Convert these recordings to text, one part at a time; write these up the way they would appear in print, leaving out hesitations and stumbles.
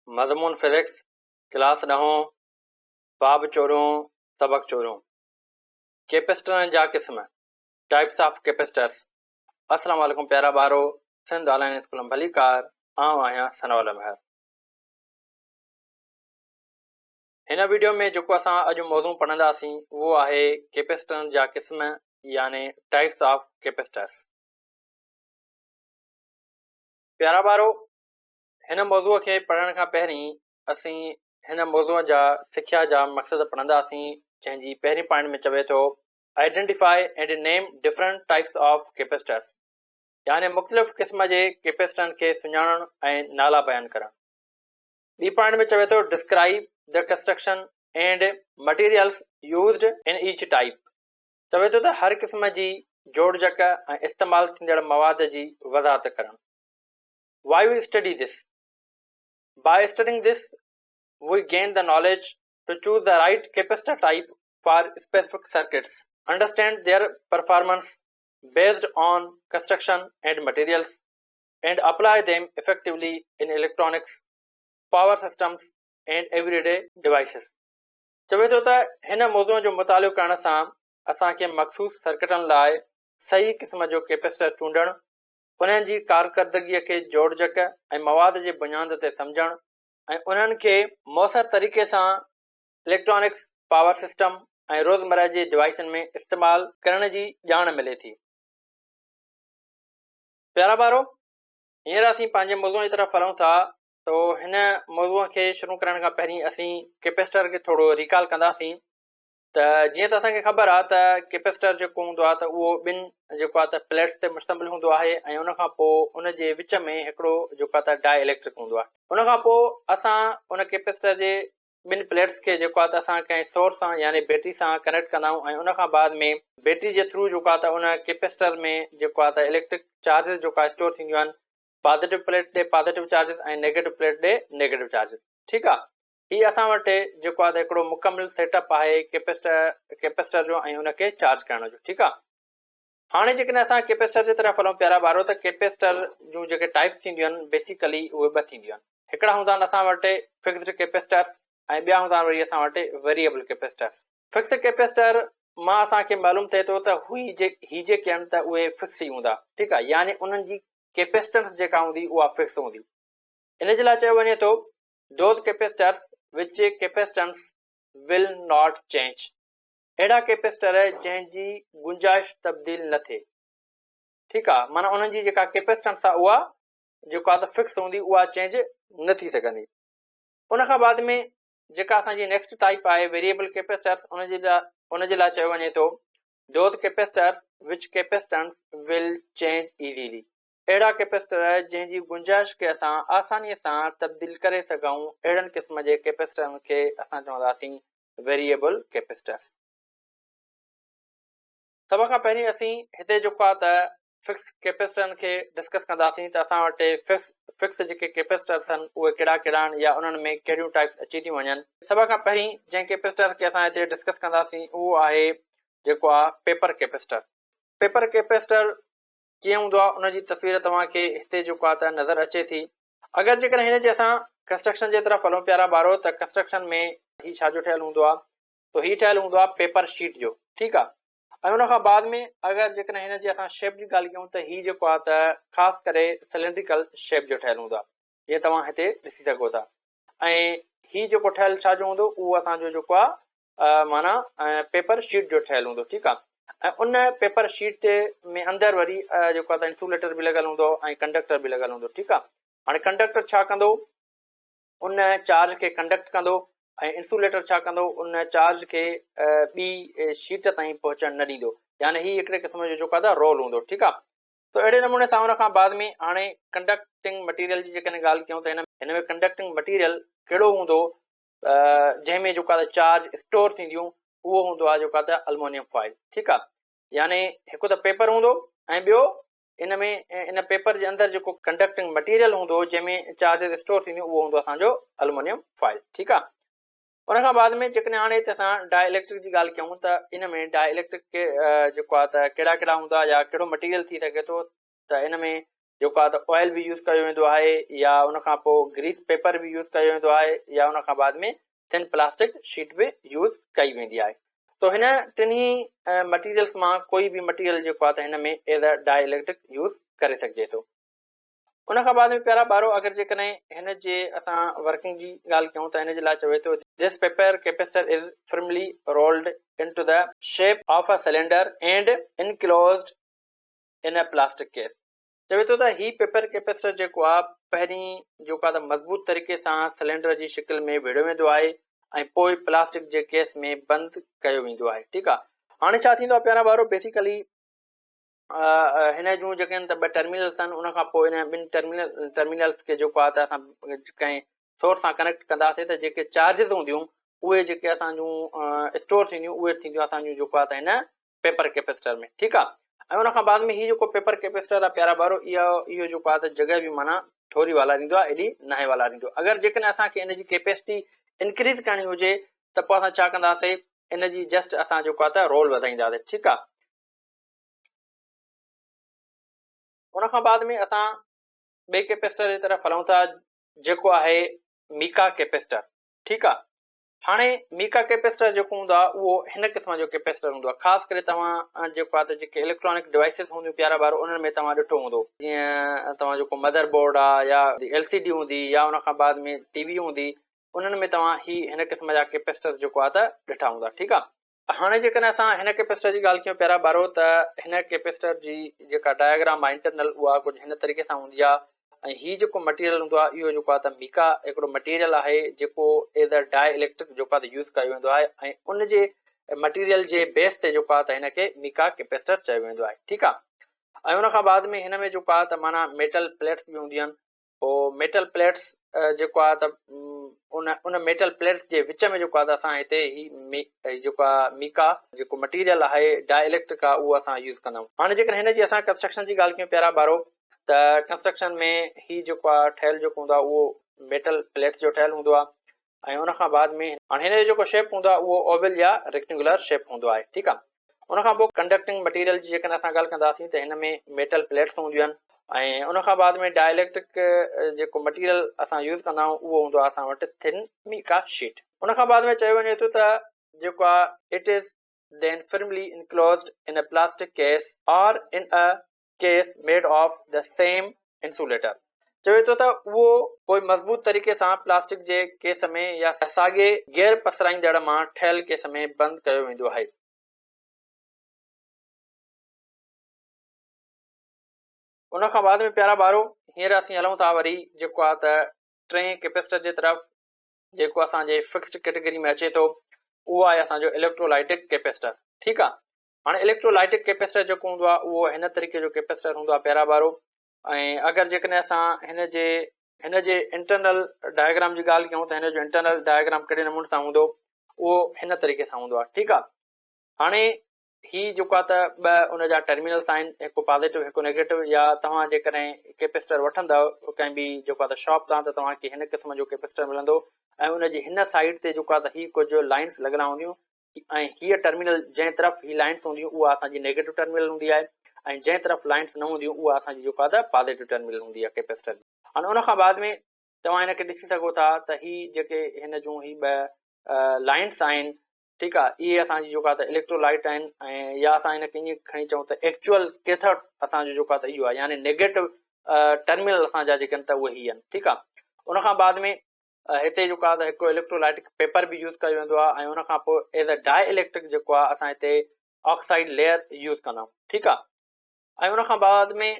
مضمون physics, class ڏهون، باب چوڏهون، سبق چوڏهون. ڪيپسٽرن جا قسم، Types of Capacitors، السلام عليڪم پيارا ٻارو، سنڌ آنلائن اسڪول ۾ ڀليڪار، آئون آهيان ثناء الله مهر. هن ويڊيو ۾ جيڪو اسان اڄ موضوع پڙهنداسين اهو آهي ڪيپسٽرن جا قسم يعني Types of Capacitors. پيارا ٻارو، هن موضوع کي پڙهڻ کان پهرين اسين هن موضوع جا سکيا جا مقصد پڙهنداسين جنهن جي پهرين پوائنٽ ۾ چوي ٿو Identify and name different types of capacitors يعني مختلف قسم جي ڪيپسٽرن کي سڃاڻڻ ۽ نالا بيان ڪرڻ. ٻي پوائنٽ ۾ چوي ٿو Describe the construction and materials used in each type چوي ٿو ته هر قسم جي جوڙجڪ ۽ استعمال ٿيندڙ مواد جي وضاحت ڪرڻ. Why we study this? By studying this, we gain the knowledge to choose the right capacitor type for specific circuits, understand their performance based on construction and materials, and apply them effectively in electronics, power systems, and everyday devices. چوي ٿو ته هن موضوع جو مطالعو ڪرڻ سان اسان کي مخصوص سرڪٽن لاء صحيح قسم جو ڪيپيسٽر چونڊڻ انهن جي ڪارڪردگيء کي جوڙجڪ ۽ مواد جي بنياد تي سمجهڻ ۽ انهن کي موثر طريقي سان اليڪٽرانڪس، پاور سسٽم ۽ روزمره جي ڊوائيسن ۾ استعمال ڪرڻ جي ڄاڻ ملي ٿي. پيارا ٻارو! هينئر اسين پنهنجي موضوع جي طرف هلون ٿا ته هن موضوع کي شروع ڪرڻ کان پهرين اسين ڪيپيسٽر کي ٿورو ريڪال ڪنداسين. ته جيئن ته اسان کي خبر آهي ته ڪيپيسٽر جيڪو هوندو آهي ته اهو ٻن جيڪو آهي ته پليٽس تي مشتمل هوندو آهي ۽ ان کان پوء ان جي وچ ۾ هڪڙو جيڪو آهي ته ڊائي اليڪٽرڪ هوندو آهي ان کان پوء اسان ان ڪيپيسٽر جي ٻن پليٽس کي جيڪو آهي ته اسان ڪنهن سورس سان يعني بيٽري سان ڪنيڪٽ ڪندا آهيون ۽ ان کان بعد ۾ بيٽري جي ٿرو جيڪو آهي ته ان ڪيپيسٽر ۾ جيڪو آهي ته اليڪٽرڪ چارجز جيڪو آهي اسٽور ٿينديون آهن پازيٽو پليٽ ڏي پازيٽو چارجز ۽ نيگيٽو پليٽ ڏي نيگيٽو چارجز ٺيڪ آهي هي اسان وٽ جيڪو آهي هڪڙو مڪمل سيٽ اپ آهي ڪيپيسٽر ڪيپيسٽر جو ۽ ان کي چارج ڪرڻ جو ٺيڪ آهي هاڻي جيڪڏهن اسان ڪيپيسٽر جي طرف هلون پيارا ٻارو ته ڪيپيسٽر جون جيڪي ٽائپس ٿينديون آهن بيسيڪلي اهي ٻه ٿينديون آهن هڪڙا هوندا آهن اسان وٽ فڪسڊ ڪيپيسٽرس ۽ ٻيا هوندا آهن وري اسان وٽ ويريبل ڪيپيسٽرس فڪسڊ ڪيپيسٽر مان اسان کي معلوم ٿئي ٿو ته هي جي هي جيڪي آهن ته اهي فڪس ئي هوندا ٺيڪ آهي يعني انهن جي ڪيپيسٽنس جيڪا هوندي اها فڪس هوندي ان جي لاء چيو وڃي ٿو Those capacitors which capacitance will not change اهڙا ڪيپيسٽر جنهن جي گنجائش تبديل نه ٿئي ٺيڪ آ معنيٰ انهن جي جيڪا ڪيپيسٽنس آ اها جيڪو آ ته فڪس هوندي اها چينج نه ٿي سگهندي ان کان بعد ۾ جيڪا اسان جي نيڪسٽ ٽائپ آهي ويريبل ڪيپيسٽرس ان جي لاء ان جي لاء چيو وڃي ٿو Those capacitors which capacitance will change easily اهڙا ڪيپيسٽر جنهن جي گنجائش کي اسان آسانيء سان تبديل ڪري سگهون اهڙن قسم جي ڪيپيسٽرن کي اسان چونداسين ويريئبل ڪيپيسٽرس. سڀ کان پهرين اسين هتي جيڪو آهي ته فڪس ڪيپيسٽرن کي ڊسڪس ڪنداسين ته اسان وٽ فڪس فڪس جيڪي ڪيپيسٽرس آهن اهي ڪهڙا ڪهڙا آهن يا انهن ۾ ڪهڙيون ٽائپس اچي ٿيون وڃن. سڀ کان پهرين جنهن ڪيپيسٽر کي اسان هتي ڊسڪس ڪنداسين اهو آهي جيڪو آهي پيپر ڪيپيسٽر. پيپر ڪيپيسٽر ڪيئن هوندو آهي ان جي تصوير توهان کي هتي جيڪو آهي ته نظر اچي ٿي. اگر جيڪڏهن هن جي اسان ڪنسٽرڪشن جي طرف هلون پيارا ٻارو ته ڪنسٽرڪشن ۾ هي ڇا جو ٺهيل هوندو آهي تو هي ٺهيل هوندو آهي پيپر شيٽ جو ٺيڪ آهي ۽ ان کان بعد ۾ اگر جيڪڏهن هن جي اسان شيپ جي ڳالهه ڪيون ته هي جيڪو آهي ته خاص ڪري سلينڊريڪل شيپ جو ٺهيل هوندو آهي جيئن توهان هتي ڏسي سگهو ٿا ۽ هي جيڪو ٺهيل ڇا جو هوندو اهو اسان جو جيڪو آهي معنيٰ پيپر شيٽ جو ٺهيل هوندو ٺيڪ آ ۽ ان پيپر شيٽ ۾ اندر وري جيڪو آ ته انسوليٽر به لڳل هوندو ۽ ڪنڊڪٽر به لڳل هوندو ٺيڪ آ هاڻي ڪنڊڪٽر ڇا ڪندو ان چارج کي ڪنڊڪٽ ڪندو ۽ انسوليٽر ڇا ڪندو ان چارج کي ٻي شيٽ تائين پهچڻ نه ڏيندو يعني هي هڪڙي قسم جو جيڪو آ ته رول هوندو ٺيڪ آ تو اهڙي نموني سان ان کان بعد ۾ هاڻي ڪنڊڪٽنگ مٽيريل جي جيڪڏهن ڳالهه ڪيون ته هن ۾ ڪنڊڪٽنگ مٽيريل ڪهڙو هوندو جنهن ۾ جيڪو آهي چارج اسٽور ٿينديون اهو هوندو آهي جيڪو آهي ته المونيم فوائل ٺيڪ آهي يعني هڪ ته پيپر هوندو ۽ ٻيو ان ۾ ان پيپر جي اندر جيڪو ڪنڊڪٽنگ مٽيريل هوندو جنهن ۾ چارجز اسٽور ٿينديون اهو هوندو اسان جو المونيم فوائل ٺيڪ آهي ان کان بعد ۾ جيڪڏهن هاڻي هتي اسان ڊائي اليڪٽرڪ جي ڳالهه ڪيون ته ان ۾ ڊائي اليڪٽرڪ جيڪو آهي ته ڪهڙا ڪهڙا هوندا يا ڪهڙو مٽيريل ٿي سگهي ٿو ته ان ۾ جيڪو آهي ته آئل به يوز ڪيو ويندو آهي يا ان کان پوء گريس پيپر به يوز ڪيو ويندو آهي يا ان کان بعد ۾ ٿن پلاسٽڪ شيٽ به يوز ڪئي ويندي آهي. تو هن ٽنهي مٽيريلز مان ڪوئي به مٽيريل جيڪو آهي ته هن ۾ as a die electric use ڪري سگهجي ٿو. ان کان بعد ۾ پيارا ٻارو اگر جيڪڏهن هن جي اسان ورڪنگ جي ڳالهه ڪيون ته هن جي لاء چوي ٿو This paper capacitor is firmly rolled into the shape of a cylinder and enclosed in a plastic case چوي ٿو ته هي پيپر ڪيپيسٽر جيڪو آهي پهرين جيڪو آهي ته مضبوط طريقي سان سلينڊر جي شڪل ۾ ويڙهيو ويندو آهي ۽ پوء پلاسٽڪ جي ڪيس ۾ بند ڪيو ويندو آهي ٺيڪ آهي هاڻي ڇا ٿيندو آهي پيارا ٻارو بيسيڪلي هن جون جيڪي آهن ته ٻه ٽرمينلس آهن ان کان پوء ان ٻن ٽرمينل ٽرمينلس کي جيڪو آهي ته اسان ڪنهن سورس سان ڪنيڪٽ ڪنداسين ته جيڪي چارجز هونديون اهي جيڪي اسان جون اسٽور ٿينديون اهي ٿينديون اسان جون جيڪو آهي ته هن پيپر ڪيپيسٽر ۾ ٺيڪ آهي ۽ ان کان بعد ۾ هي جيڪو پيپر ڪيپيسٽر آهي پيارا ٻارو اهو اهو جيڪو آهي ته جڳهه به معنيٰ ٿوري والاريندو آهي ايڏي ناهي والاريندو اگر جيڪڏهن اسان کي ان جي ڪيپيسٽي انڪريز ڪرڻي هجي ته پوء اسان ڇا ڪنداسين ان جي جسٽ اسان جيڪو آهي ته رول وڌائينداسين ٺيڪ آهي ان کان بعد ۾ اسان ٻئي ڪيپيسٽر جي طرف هلون ٿا جيڪو آهي ميڪا ڪيپيسٽر ٺيڪ آ هاڻي ميڪا ڪيپيسٽر جيڪو هوندو آ اهو هن قسم جو ڪيپيسٽر هوندو آ خاص ڪري توهان جيڪو آ ته جيڪي اليڪٽرانڪ ڊوائسز هونديون پيارا ٻارو انهن ۾ توهان ڏٺو هوندو جيئن توهان جو ڪو مدر بورڊ آ يا ايل سي ڊي هوندي يا ان کان بعد ۾ ٽي وي هوندي انهن ۾ توهان هي هن قسم جا ڪيپيسٽر جيڪو آ ته ڏٺا هوندا ٺيڪ آ هاڻي جيڪڏهن اسان هن ڪيپيسٽر جي ڳالهه ڪيون پيارا ٻارو ته هن ڪيپيسٽر جي جيڪا ڊائگرام آهي انٽرنل اها ڪجهه هن طريقي سان هوندي آهي ۽ هي جيڪو مٽيريل هوندو آهي اهو جيڪو آهي ته ميڪا هڪڙو مٽيريل آهي جيڪو ايز ا ڊائي اليڪٽرڪ جيڪو آهي ته يوز ڪيو ويندو آهي ۽ ان جي مٽيريل جي بيس تي جيڪو آهي ته هن کي ميڪا ڪيپيسٽر چيو ويندو آهي ٺيڪ آهي ۽ ان کان بعد ۾ هن ۾ جيڪو آهي ته معنيٰ ميٽل پليٽس به هونديون آهن پوء ميٽل پليٽس جيڪو آهي ته ان ان ميٽل پليٽس جي وچ ۾ جيڪو آهي ته اسان هتي هي جيڪو آهي ميڪا جيڪو مٽيريل آهي ڊائي اليڪٽرڪ آهي اهو اسان يوز ڪندا آهيون. هاڻي جيڪڏهن هن جي اسان ڪنسٽرڪشن جي ڳالهه ڪيون پيارا ٻارو ته ڪنسٽرڪشن ۾ هي جيڪو آهي ٺهيل جيڪو هوندو آهي اهو ميٽل پليٽس جو ٺهيل هوندو آهي ۽ ان کان بعد ۾ هاڻي هن جو جيڪو شيپ هوندو آهي اهو اوول يا ريڪٽينگولر شيپ هوندو آهي ٺيڪ آهي. ان کان پوء ڪنڊڪٽنگ مٽيريل جي جيڪڏهن اسان ڳالهه ڪنداسين ته هن ۾ ميٽل پليٽس هونديون آهن ۽ ان کان بعد ۾ ڊائليڪٽرڪ جيڪو مٽيريل اسان يوز ڪندا آهيون اهو هوندو آهي اسان وٽ ٿن ميڪا شيٽ. ان کان بعد ۾ چيو وڃي ٿو ته جيڪو آهي it is then firmly enclosed in a plastic case or in a case made of the same insulator چوي ٿو ته اهو پوء مضبوط طريقي سان پلاسٽڪ جي ڪيس ۾ يا ساڳئي غير پسرائيندڙ مان ٺهيل ڪيس ۾ بند ڪيو ويندو آهي. ان کان بعد ۾ پيارا ٻارو هينئر اسين هلون ٿا وري جيڪو آهي ته ٽئين ڪيپيسٽر جي طرف جيڪو اسان جي فڪسڊ ڪيٽيگري ۾ اچي ٿو اهو آهي اسان جو اليڪٽرولائٽڪ ڪيپيسٽر ٺيڪ آهي. هاڻي اليڪٽرولائٽڪ ڪيپيسٽر جيڪو هوندو آهي اهو هن طريقي جو ڪيپيسٽر هوندو آهي پيارا ٻارو ۽ اگر جيڪڏهن اسان هن جي هن جي انٽرنل ڊائگرام جي ڳالهه ڪيون ته هن جو انٽرنل ڊائگرام ڪهڙي نموني سان هوندو اهو هن طريقي سان هوندو آهي ٺيڪ آهي هاڻي هي جيڪو آهي ته ٻه ان جا ٽرمينلس آهن هڪ پازيٽو هڪ نيگيٽو يا توهان جيڪڏهن ڪيپيسٽر وٺندؤ ڪنهن به جيڪو آهي ته شاپ تان ته توهان کي هن قسم جو ڪيپيسٽر ملندو ۽ ان جي هن سائيڊ تي جيڪو آهي ته هي ڪجهه لائنس لڳل هونديون ۽ هيء ٽرمينل جنهن طرف هي لائنس هونديون اها اسان جي نيگيٽو ٽرمينل هوندي آهي ۽ جنهن طرف لائنس نه هونديون اها اسان جي جيڪو آهي ته پازيٽو ٽرمينل هوندي آهي ڪيپيسٽر جي. هاڻي ان کان بعد ۾ توهان هن کي ڏسي سگهو ٿا ته هي جيڪي هن جون هي ٻه لائنس آهن ٺيڪ آهي اهي اسان جي جيڪو آهي ته اليڪٽرولائٽ آهن ۽ يا اسان هن کي ائين کڻي چئون ته ايڪچوئل ڪيٿوڊ اسان جو جيڪو آهي ته اهو آهي يعني نيگيٽو ٽرمينل اسان جا جيڪي آهن ته اهي هي آهن ٺيڪ آهي ان کان بعد ۾ هتي جيڪو آهي هڪ اليڪٽرولائٽڪ پيپر به يوز ڪيو ويندو آهي ۽ ان کان پوء ايز اي ڊائي اليڪٽرڪ جيڪو آهي اسان هتي آڪسائيڊ ليئر يوز ڪندا آهيون ٺيڪ آهي ۽ ان کان بعد ۾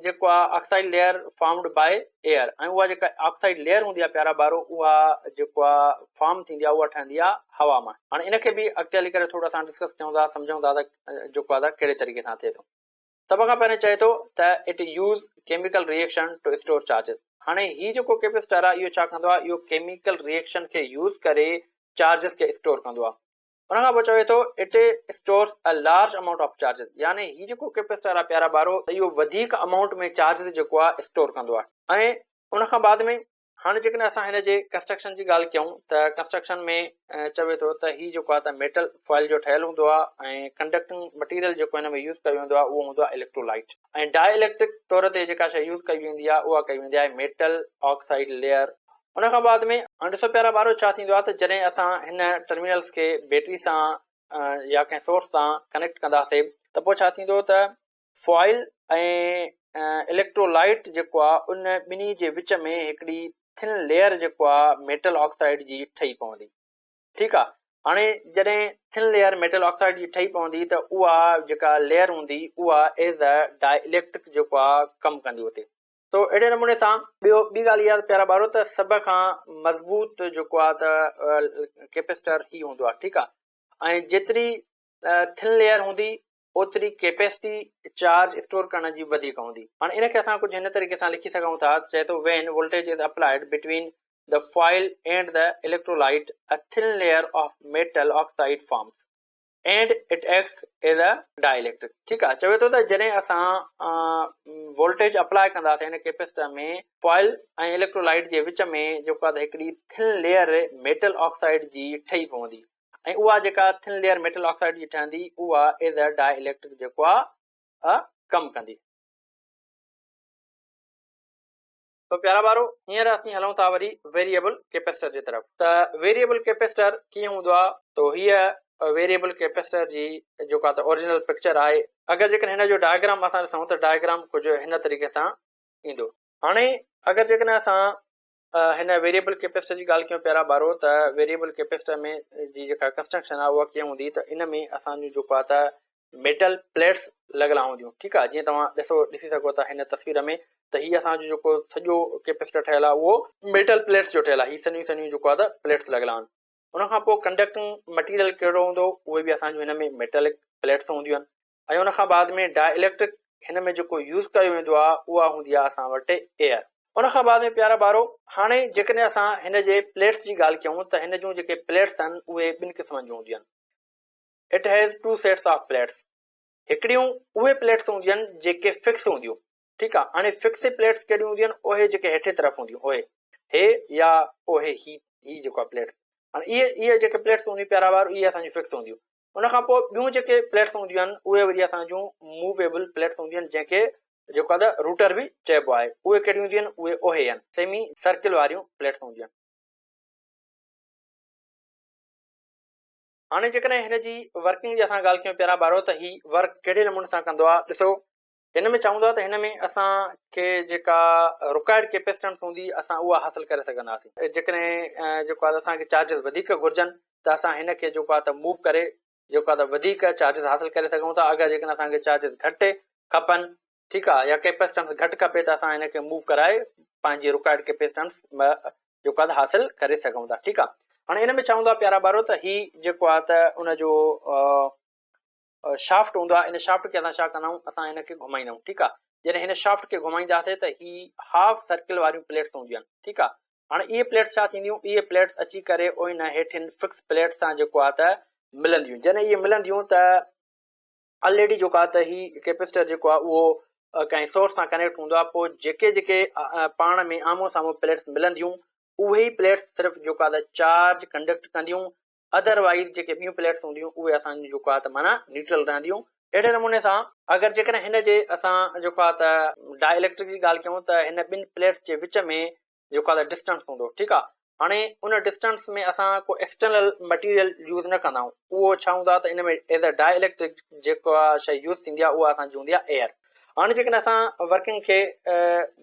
جيڪو آهي oxide layer formed by air ۽ اها جيڪا آڪسائيڊ ليئر هوندي آهي پيارا ٻارو اها جيڪو آهي فارم ٿيندي آهي اها ٺهندي آهي هوا مان هاڻي ان کي به اڳتي هلي ڪري ٿورو اسان ڊسڪس ڪيون ٿا سمجھون ٿا ته جيڪو آهي ڪهڙي طريقي سان ٿئي ٿو سڀ کان پهرين چئي ٿو ته it use chemical reaction to store charges هاڻي هي جيڪو ڪيپيسٽر آهي اهو ڇا ڪندو آهي اهو ڪيميڪل ريئيڪشن کي يوز ڪري چارجز کي اسٽور ڪندو آهي ان کان پوء چوي ٿو it stores a large amount of charges يعني هي جيڪو ڪيپيسٽر آهي پيارا ٻارو اهو وڌيڪ امائونٽ ۾ چارجز جيڪو آهي اسٽور ڪندو آهي ۽ ان کان بعد ۾ هاڻي جيڪڏهن اسان هن جي ڪنسٽرڪشن جي ڳالهه ڪيون ته ڪنسٽرڪشن ۾ چوي ٿو ته هي جيڪو آهي ته ميٽل فوائل جو ٺهيل هوندو آهي ۽ ڪنڊڪٽنگ مٽيريل جيڪو هن ۾ يوز ڪيو ويندو آهي اهو هوندو آهي اليڪٽرولائٽ ۽ ڊاء اليڪٽرڪ طور تي جيڪا شيء يوز ڪئي ويندي آهي اها ڪئي ويندي آهي ميٽل آڪسائيڊ ليئر. ان کان بعد ۾ هاڻي ڏسو پيارا ٻارو ڇا ٿيندو آهي ته جڏهن اسان هن ٽرمينلز کي بيٽري سان يا ڪنهن سورس سان ڪنيڪٽ ڪنداسي ته پوء ڇا ٿيندو ته فوائل ۽ اليڪٽرولائيٽ جيڪو آ ان ٻنهي جي وچ ۾ هڪڙي ٿن ليئر جيڪو آ ميٽل آڪسائيڊ جي ٺهي پوندي ٺيڪ آ هاڻي جڏهن ٿن ليئر ميٽل آڪسائيڊ جي ٺهي پوندي ته اها جيڪا ليئر هوندي اها ايز اي ڊائي اليڪٽرڪ جيڪو آ ڪم ڪندي اتي تو اهڙي نموني سان ٻيو ٻي ڳالهه اها پيارا ٻارو ته سڀ کان مضبوط جيڪو آ ته ڪيپيسٽر هي هوندو آ ٺيڪ آ ۽ جيتري ٿن ليئر هوندي اوتري ڪيپيسٽي چارج اسٽور ڪرڻ جي وڌيڪ هوندي. هاڻي ان کي اسان ڪجهه هن طريقي سان لکي سگهون ٿا ته چئي ٿو When voltage is applied between the foil and the electrolyte a thin layer of metal oxide forms and it acts as a dielectric ٺيڪ آهي چوي ٿو ته جڏهن اسان وولٽيج اپلاء ڪنداسين هن ڪيپيسٽر ۾ فوائل ۽ اليڪٽرولائيٽ جي وچ ۾ جيڪو آهي هڪڙي ٿن ليئر ميٽل آڪسائيڊ جي ٺهي پوندي ۽ اها جيڪا ٿن ليئر ميٽل آڪسائيڊ جي ٺهندي اها ايز اي ڊاء اليڪٽرڪ جيڪو آ ڪم ڪندي. تو پيارا ٻارو هينئر اسين هلون ٿا وري ويريئبل ڪيپيسٽر جي طرف ته ويريئبل ڪيپيسٽر ڪيئن هوندو آ تو هيء ويريئبل ڪيپيسٽر جي جيڪو آ ته اوريجنل پڪچر آهي اگر جيڪڏهن هن جو ڊائگرام اسان ڏسون ته ڊائگرام ڪجهه هن طريقي سان ايندو. هاڻي اگر جيڪڏهن اسان هن ويريبل ڪيپيسٽر جي ڳالهه ڪيون پيارا ٻارو ته ويريبل ڪيپيسٽر ۾ جي جيڪا ڪنسٽرڪشن آهي اها ڪيئن هوندي ته ان ۾ اسان جون جيڪو آهي ته ميٽل پليٽس لڳل هونديون ٺيڪ آهي جيئن توهان ڏسو ڏسي سگهو ٿا هن تصوير ۾ ته هي اسان جو جيڪو سڄو ڪيپيسٽر ٺهيل آهي اهو ميٽل پليٽس جو ٺهيل آهي هي سنهيون سنهيون جيڪو آهي ته پليٽس لڳل آهن ان کان پوء ڪنڊڪٽنگ مٽيريل ڪهڙو هوندو اهي به اسان جون هن ۾ ميٽلڪ پليٽس هونديون آهن ۽ ان کان بعد ۾ ڊاء اليڪٽرڪ هن ۾ جيڪو يوز ڪيو ويندو آهي اها هوندي آهي اسان وٽ ايئر. ان کان بعد ۾ پيارا ٻارو هاڻي جيڪڏهن اسان هن جي پليٽس جي ڳالهه ڪيون ته هن جون جيڪي پليٽس آهن اهي ٻن قسمن جون هونديون آهن. It has two sets of plates. هڪڙيون اهي پليٽس هونديون آهن جيڪي فڪس هونديون ٺيڪ آهي هاڻي فڪس پليٽس ڪهڙيون هونديون آهن اهي جيڪي هيٺين طرف هونديون اهي هي يا اهي هي هي جيڪو آهي پليٽس هاڻي اهي اهي جيڪي پليٽس هونديون پيارا ٻارو اهي اسان جون فڪس هونديون ان کان پوء ٻيون جيڪي پليٽس هونديون آهن اهي وري اسان جون موويبل پليٽس هونديون آهن جنهن کي جيڪو آهي ته روٽر به چئبو آهي اهي ڪهڙيون هونديون آهن اهي اهي آهن سيمي سرڪل واريون پليٽس هونديون آهن. هاڻي جيڪڏهن هن جي ورڪنگ جي اسان ڳالهه ڪيون پيارا ٻارو ته هي ورڪ ڪهڙي نموني سان ڪندو آهي ڏسو هن ۾ ڇا هوندو آهي ته هن ۾ اسان کي جيڪا رڪوائرڊ ڪيپيسٽنس هوندي اسان اها حاصل ڪري سگهنداسين جيڪڏهن جيڪو آهي اسان کي چارجز وڌيڪ گهرجن ته اسان هن کي جيڪو آهي ته موو ڪري جيڪو آهي ته وڌيڪ چارجز حاصل ڪري سگهون ٿا اگر جيڪڏهن اسان کي چارجز گهٽ کپن ٺيڪ آهي يا ڪيپيسٽنس گهٽ کپي ته اسان هن کي موو ڪرائي پنهنجي رڪوائرڊ ڪيپيسٽنس جيڪو آهي حاصل ڪري سگهون ٿا ٺيڪ آهي هاڻي ان ۾ ڇا هوندو آهي پيارا ٻارو ته هي جيڪو آهي ته ان جو شافٽ هوندو آهي ان شافٽ کي اسان ڇا ڪندا آهيون اسان هن کي گهمائيندا آهيون ٺيڪ آهي جڏهن هن شافٽ کي گهمائينداسين ته هي هاف سرڪل واريون پليٽس هونديون آهن ٺيڪ آهي هاڻي اهي پليٽس ڇا ٿينديون اهي پليٽس اچي ڪري ان هيٺين فڪس پليٽس سان جيڪو آهي ته ملنديون جڏهن اهي ملنديون ته الريڊي جيڪو آهي ته هي ڪيپيسٽر جيڪو آهي اهو ڪنهن سورس سان ڪنيڪٽ هوندو آهي پوء جيڪي جيڪي پاڻ ۾ آمهون سامهون پليٽس ملنديون اهي ئي پليٽس صرف جيڪو آهي ته چارج ڪنڊڪٽ ڪنديون اڌر وائيز جيڪي ٻيون پليٽس هونديون اهي اسان جون جيڪو آهي ته معنيٰ نيوٽرل رهنديون. اهڙي نموني سان اگر جيڪڏهن هن جي اسان جيڪو آهي ته ڊاء اليڪٽرڪ جي ڳالهه ڪيون ته هن ٻن پليٽس جي وچ ۾ جيڪو آهي ته ڊسٽنس هوندو ٺيڪ آهي هاڻي ان ڊسٽنس ۾ اسان ڪو ايڪسٽرنل مٽيريل يوز نه ڪندا آهيون اهو ڇا هوندو آهي ته ان ۾ ايز اي ڊاء اليڪٽرڪ جيڪا شيء يوز ٿيندي آهي اها اسان جي هوندي آهي ايئر هاڻي جيڪڏهن اسان ورڪنگ کي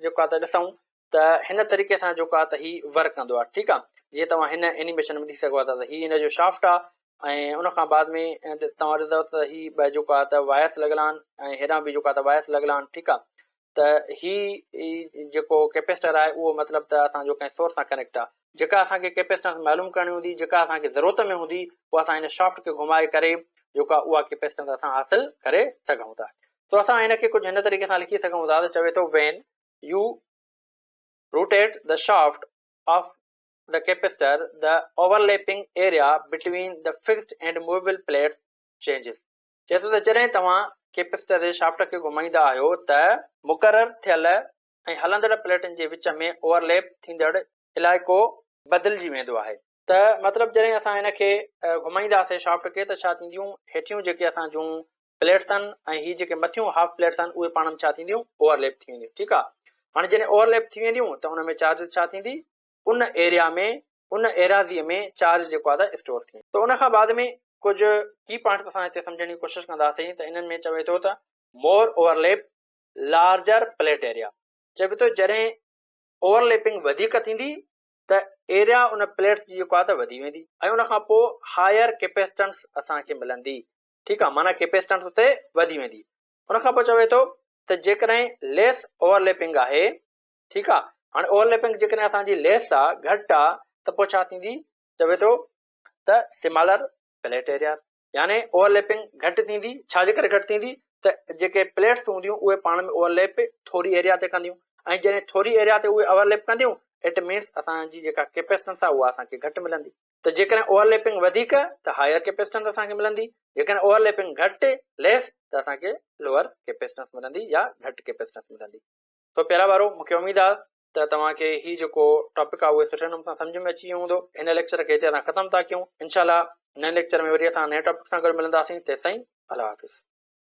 جيڪو آهي ته ڏسون ته هن طريقي سان جيڪو آهي ته هي ورڪ ڪندو آهي ٺيڪ آهي جيئن توهان هن اينيميشن ۾ ڏسي سگهو ٿا ته هي هن جو شافٽ آهي ۽ ان کان بعد ۾ توهان ڏسندو ته هي ٻه جيڪو آهي ته وائرس لڳل آهن ۽ هيڏانهن به جيڪو آهي ته وائرس لڳل آهن ٺيڪ آهي ته هي جيڪو ڪيپيسٽر آهي اهو مطلب ته اسان جو ڪنهن سورس سان ڪنيڪٽ آهي جيڪا اسان کي ڪيپيسٽنس معلوم ڪرڻي هوندي جيڪا اسان کي ضرورت ۾ هوندي اها اسان هن شافٽ کي گهمائي ڪري جيڪو آهي اها ڪيپيسٽنس اسان حاصل ڪري سگهون ٿا سو اسان هن کي ڪجهه هن طريقي سان لکي سگهون ٿا ته چوي ٿو when you rotate the shaft of the capacitor, the overlapping area between the fixed and movable plates changes. چئي ٿو ته جڏهن توهان ڪيپيسٽر جي شافٽ کي گهمائيندا آهيو ته مقرر ٿيل ۽ هلندڙ پليٽن جي وچ ۾ اوورليپ ٿيندڙ علائقو بدلجي ويندو آهي. ته مطلب جڏهن اسان هن کي گهمائينداسين شافٽ کي ته ڇا ٿينديون هيٺيون جيڪي اسان جون پليٽس آهن ۽ هي جيڪي مٿيون هاف پليٽس آهن اهي پاڻ ۾ ڇا ٿينديون اوورليپ ٿي وينديون ٺيڪ آهي. هاڻي جڏهن اوورليپ ٿي وينديون ته ان ۾ چارجز ڇا ٿيندي ان ايريا ۾ ان ايراضي ۾ چارج جيڪو آهي ته اسٽور ٿي ويندو. ته ان کان بعد ۾ ڪجهه ڪي پوائنٽس اسان هتي سمجهڻ جي ڪوشش ڪنداسين ته انهن ۾ چوي ٿو ته more overlap larger plate area چوي ٿو جڏهن اوورليپنگ وڌيڪ ٿيندي ته ايريا ان پليٽس جي جيڪو آهي ته وڌي ويندي ۽ ان کان پوء هائر ڪيپيسٽنس اسان کي ملندي ٺيڪ آهي معنيٰ ڪيپيسٽنس اتي وڌي ويندي ان کان پوء چوي ٿو ته جيڪڏهن ليس اوورليپنگ آهي ٺيڪ آهي هاڻي اوورليپنگ جيڪڏهن اسان جي ليس آهي گهٽ آهي ته پوء ڇا ٿيندي چوي ٿو ته سمالر پليٽ ايريا يعني اوورليپنگ گهٽ ٿيندي، ڇا جي ڪري گهٽ ٿيندي ته جيڪي پليٽس هونديون اهي پاڻ ۾ اوورليپ ٿوري ايريا تي ڪنديون ۽ جڏهن ٿوري ايريا تي اهي اوورليپ ڪنديون it means اسان جي جيڪا ڪيپيسٽنس آهي اها اسان کي گهٽ ملندي ته جيڪڏهن اوورليپنگ وڌيڪ ته هائر ڪيپيسٽنس اسان کي ملندي جيڪڏهن اوورليپنگ گهٽ ليس ته اسان کي لوئر ڪيپيسٽنس ملندي يا گهٽ ڪيپيسٽنس ملندي. سو پيارا ٻارو مون کي اميد آهي ته توهان کي هي جيڪو ٽاپڪ آهي اهو سٺي نموني سان سمجهه ۾ اچي ويو هوندو. هن ليڪچر کي هتي اسان ختم ٿا ڪيون. انشاء الله نئين ليڪچر ۾ وري اسان نئين ٽاپڪ سان گڏ ملنداسين تيستائين الله حافظ.